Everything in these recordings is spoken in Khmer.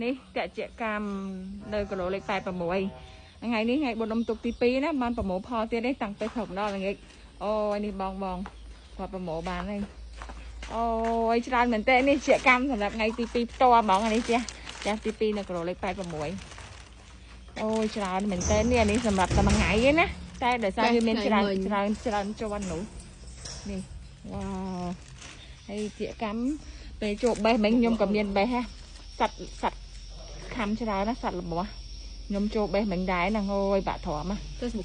នេះតជាកម្មនៅគីឡូលេខ86ថ្ងៃនេះថ្ងៃបុណ្យអុំទុកទី2ណាបានប្រមូលផលទៀតនេះតាំងពីព្រឹកដល់ល្ងាចអូយនេះបងបងគាត់ប្រមូលបានហើយអូយច្រើនមែនតើនេះជាកម្មសម្រាប់ថ្ងៃទី2ផ្ទាល់ហ្មងនេះចាចាស់ទី2នៅគីឡូលេខ86អូយច្រើនមែនតើនេះអានេះសម្រាប់តែមួយថ្ងៃឯណាតែដោយសារវាមានច្រើនច្រើនច្រើនជាន់នោះនេះវ៉ាវហើយជាកម្មពេលចូលបេះមិញខ្ញុំក៏មានបេះហ่ะសัตว์សัตว์ខំច្រើនណាសัตว์ល្មោះខ្ញុំចូលបេះមិញដែរហ្នឹងអូយបាក់ទ្រាំណា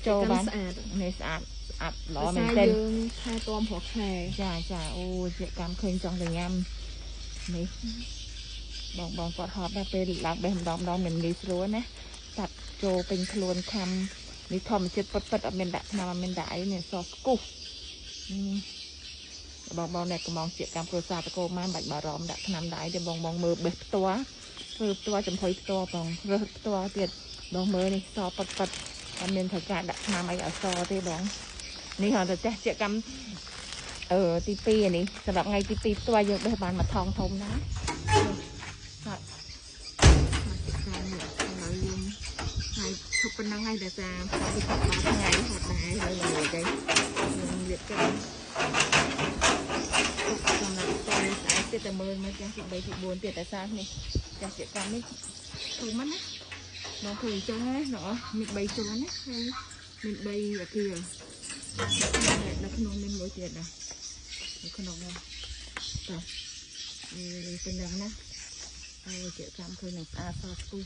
ចូលបានស្អាតនេះស្អាតស្អាតល្អមែនទែនយើងថែទាំរាល់ខែចាចាអូជាកម្មឃើញចង់ទៅញ៉ាំនេះបងបងគាត់ហត់ដែរពេលឡើងបេះម្ដងម្ដងមិនងាយស្រួលណាសัตว์ចូលពេញខ្លួនខំនេះធម្មជាតិពិតពិតអត់មានដាក់ថ្នាំអត់មានដាក់អីនេះសស្គុះបងបងអ្នកកំងជាកម្មគ្រួសារតកោម៉ានបាច់បារម្ភដាក់ថ្នាំដៃទេបងបងមើលបេះផ្ទាល់ធ្វើផ្ទាល់ចំហុយផ្ទាល់បងរើសផ្ទាល់ទៀតបងមើលនេះសប៉ិតប៉ិតអត់មានត្រូវការដាក់ថ្នាំអីឲ្យសទេបងនេះហៅតែចេះជាកម្មអឺទី2នេះសម្រាប់ថ្ងៃទី2ផ្ទាល់យើងបេះបានមួយថងធំណាសត្វកម្មនេះហើយយើងហើយឈប់ប៉ុណ្ណឹងហើយដោយសារពីផឹកដល់ថ្ងៃហត់ដែរហើយល្ងាចហើយយើងរៀបចំសម្រាប់តនេះស្អែកទៀតតែមើលមើលចាស់ទី3ទី4ទៀតតែសារនេះចាស់ជាកម្មនេះធំណាបងឃើញអញ្ចឹងណាណោះមាន3ជាន់ណាហើយមាន3អាគារនៅក្នុងមានមួយទៀតដែរនៅក្នុងនោះតោះនេះប៉ុណ្ណឹងណាហើយជាកម្មឃើញនឹងស្អាតសស្គូ